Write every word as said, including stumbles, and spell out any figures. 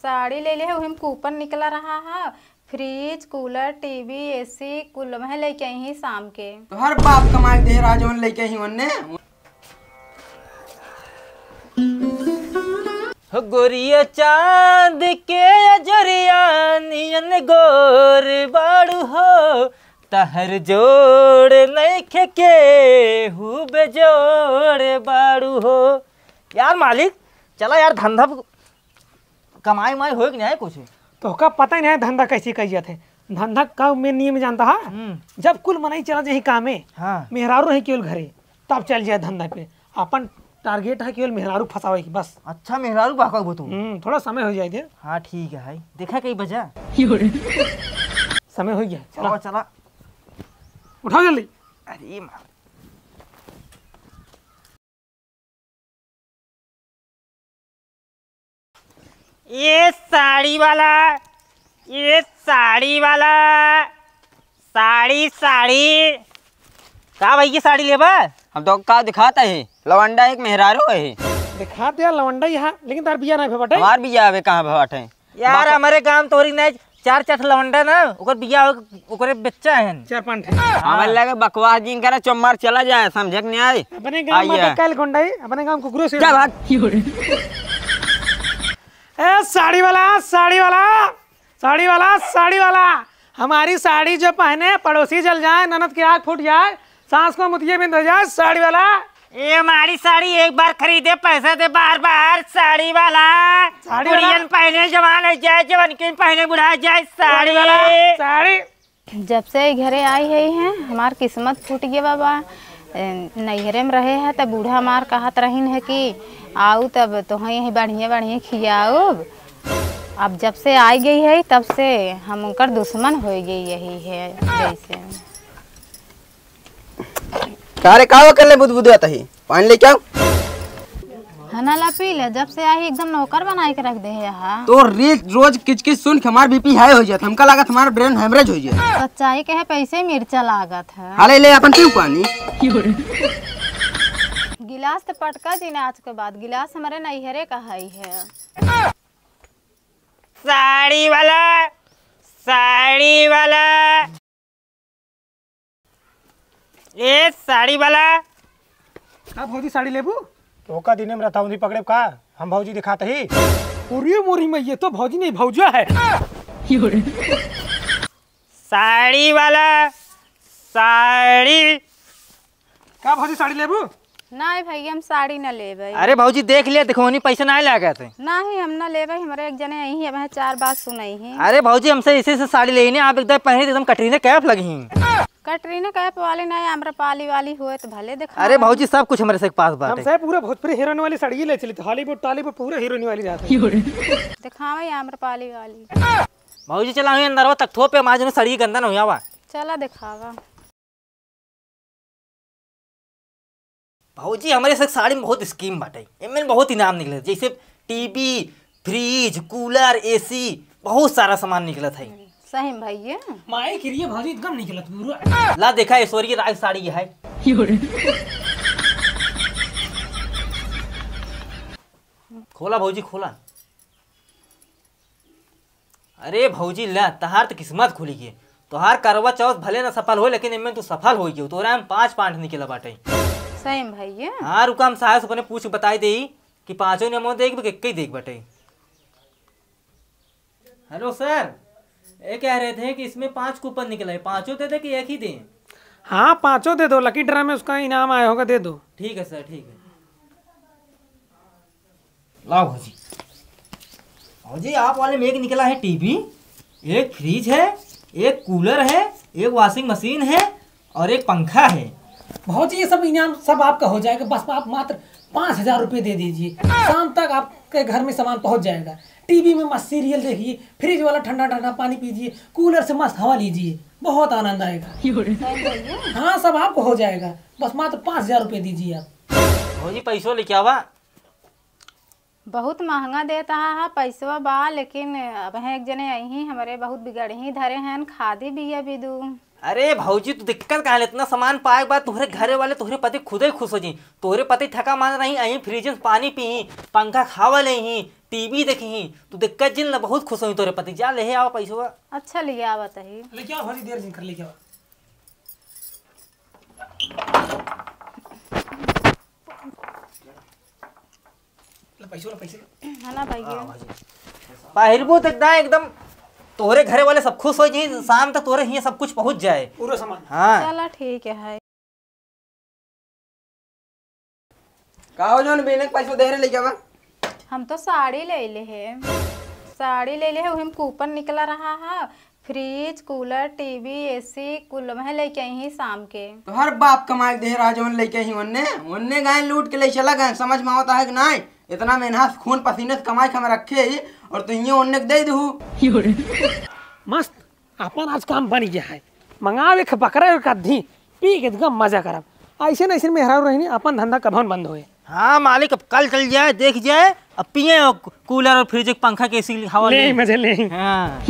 साड़ी ले ले है, वही में कूपन निकला रहा है, फ्रिज, कूलर, टीवी, एसी, कुल वह लेके आई ही शाम के। तोहर बाप कमाई दे रहा जौन लेके आई ओन्ने। हो गोरिया चांद के अजरिया नियन गोर बाड़ू हो, तहर जोड़ नइखे केहू बेजोड़ बाड़ू हो। यार मालिक, चला यार धंधा कमाई उमाई होए कि नहीं कुछ? तोहका पता ही नहीं है धंधा कैसे कइल जात है। धंधा का मेन नियम जानता है? हम्म। जब कुल मनई चला जाही कामे, हाँ। मेहरारू रही केवल घरे, तब चल जाए धंधा पे। अपन टारगेट है केवल मेहरारू फंसावे की बस। अच्छा, मेहरारू बहकाऊ तू? हम्म, थोड़ा समय हो जाए दे। हाँ, ठीक है, देखा कई बजा। समय हो गया, चला। चला, चला। उठाओ जल्दी। अरे माँ। ये साड़ी वाला, ये साड़ी वाला, साड़ी, साड़ी। का भैया साड़ी लेबा? हम तो का दिखाता है, लवंडा एक मेहरारू है। दिखाते यार लवंडा यहाँ, लेकिन तार बिया नहीं भेबटे। हमार बिया अबे कहाँ भेबटे? यार, बा- हमरे गांव तोहरी नहीं, चार चार ठे लवंडा ना, ओकर बिया हो, ओकरे बच्चा है। चार पाँच ठे। हमें लगे बकवास जिन करे, चुम्मार चला जाए, समझे कि नहीं आए? अपने गांव में आइए। तो कल गुंडई, अपने गांव कुकुरों से। क्या बात? ए, साड़ी वाला, साड़ी वाला, साड़ी वाला, साड़ी वाला, हमारी साड़ी जो पहने, पड़ोसी जल जाए, ननद की आँख फूट जाए, सास को मुतिये बिंद हो जाए, साड़ी वाला। ये हमारी साड़ी एक बार खरीदे, पैसा दे बार बार, साड़ी वाला। साड़ी वाला। बुढ़ियन पहने जवान हो जाए, जवान के पहने बुढ़ा जाए, साड़ी। साड़ी वाला, साड़ी। जब से ई घरे आई है, हैं, हमार किस्मत फूट गया बाबा। ए, नैहरे में रहे है, तब बूढ़ा हमार कहत रहीन है कि आऊ तब तोहें यही बढ़िया बढ़िया खियाऊब। अब जब से आई गई है, तब से हम उनकर दुश्मन हो गई यही है, जैसे। का रे, का हो करले बुदबुदात ही? पानी लेके आओ। हना ला पी ले, जब से आई एकदम नौकर बनाए के रख दे है यहाँ। तो रे-, रोज किचकिच सुन के हमार बीपी हाई हो जात, हमका लागत हमार ब्रेन हेमरेज हो जात। सच्चाई कहे पे ऐसे ही मिर्चा लागत है। हाले ले अपन पीऊ पानी। गिलास तो पटका जी ने आज के बाद, गिलास हमारे नैहरे का हई है। साड़ी वाला, साड़ी वाला। ए, साड़ी वाला। का भौजी साड़ी लेबू? तोका दिने में रहता हूँ, पकड़े का? हम भौजी दिखाते ही। अरे मोरी मैया, तो भौजी नहीं, भौजा है। साड़ी वाला, साड़ी। का भौजी साड़ी लेबू? नहीं भैया, हम साड़ी न लेबै। अरे भौजी, देख लिया, देखो, नहीं पैसा नहीं लागत है। नहीं, हम न लेबै, हमरे एक जने यही अब चार बात सुनाई है। अरे भौजी, हमसे इसी से साड़ी लेने, आप एकदम पहने एकदम कटरीना कैफ लगी हैं। कटरीना कैफ वाली नहीं, आम्रपाली वाली होए तो भले दिखा। अरे भौजी, सब कुछ हमारे से पास बात है। हमसे पूरा भोजपुरी हीरोइन वाली साड़ी ले चली, तो हॉलीवुड टॉलीवुड पूरा हीरोइन वाली जात है। दिखावे आम्रपाली वाली। भौजी, चला हुई अंदर, वो तख्तो पे मार, साड़ी गंदा न हुआ। चला दिखावा। भौजी, हमरे सब साड़ी में बहुत स्कीम बाटे, एमे बहुत इनाम निकले, जैसे टीवी, फ्रिज, कूलर, एसी, बहुत सारा सामान निकलत है। सही में भैया? माई किरिए भौजी, एकदम निकलत पूरा। ला देखा, ऐश्वर्या राय साड़ी है। खोला भौजी, खोला। अरे भौजी, ला, तहार त किस्मत खुली गई। तोहार करवा चौथ भले ना सफल हो, लेकिन एमे तू सफल हो गई। तोरा में पाँच पांठ निकला बाटे। सही में भैया? हाँ, रुका, हम साहब से अपने पूछ के बताई देई कि पाँचों नियमों देख बे, के देख बाटे। हेलो सर, ये कह रहे थे कि इसमें पांच कूपन निकला है, पांचों दे दे कि एक ही दें? हाँ, पांचों दे दो, लकी ड्रा में उसका इनाम आया होगा, दे दो। ठीक है सर, ठीक है। लाओ भौजी। भौजी, आप वाले में एक निकला है टीवी, एक फ्रिज है, एक कूलर है, एक वॉशिंग मशीन है और एक पंखा है। भौजी, ये सब इनाम सब आपका हो जाएगा, बस आप मात्र पाँच हजार रुपये दे दीजिए, शाम तक आपके घर में सामान पहुंच जाएगा। टीवी में मस्त सीरियल देखिए, फ्रिज वाला ठंडा ठंडा पानी पीजिए, कूलर से मस्त हवा लीजिए, बहुत आनंद आएगा। हाँ, सब आपको हो जाएगा, बस मात्र पाँच हजार रुपये दीजिए आप। भौजी, पैसो लेके आवा। बहुत महंगा देत हा, हा, पैसवा बा, लेकिन अब हैं एक जने अइहीं, हमरे बहुत बिगड़ही धरे हैं, खादी बिया बिदू। अरे भौजी, तू दिक्कत काहे ले? इतना सामान पाए के बाद तोहरे घरे वाले, तोहरे पति खुदे खुश हो जी। तोहरे पति थका मान रही, अहीं फ्रिज में पानी पी, पंखा खावा ले ही, टीवी देखी ही, तू देख के जिन ना बहुत खुश होई तोरे पति। जा लेहे आवा पैसवा। अच्छा, लिया आवत ही। लेके आवा, भारी देर जिन कर लेके आवा। ले पैसो, ले पैसो। है ना भाई? हाँ, भाई। पहिरबू तो एकदम, एकदम तोहरे घरे वाले सब खुश हो जाई, शाम तक तोहरे हियाँ सब कुछ पहुँच जाए। पूरा सामान। हाँ। चला ठीक है। का हो जौन बिना पैसो दे रहे लेके आवा? हम तो साड़ी ले ले है, साड़ी ले ले है, वही में कूपन निकला रहा है, फ्रिज, कूलर, टीवी, एसी कुल वह लेके आई ही शाम के। तोहर बाप कमाए के दे रहा जौन लेके ही ओन्ने, ओन्ने गए लूट के ले चला गए, समझ में आवता है कि नाहीं? इतना मेहनत से खून पसीने से कमाई के हम रखे ही और तू ये ओन्ने के दे दू। मस्त, अपन आज काम बन गया है। मंगावे खे बकरा और कद्धी, पी के एकदम मजा करब। ऐसे न ऐसे मेहरारू रहनी, अपन धंधा कभन बंद होए। हाँ मालिक, अब कल चल जाए, देख जाए, अब पिए और कूलर और फ्रिज, पंखा के एसी हवा ले ले। मजे ले। हाँ।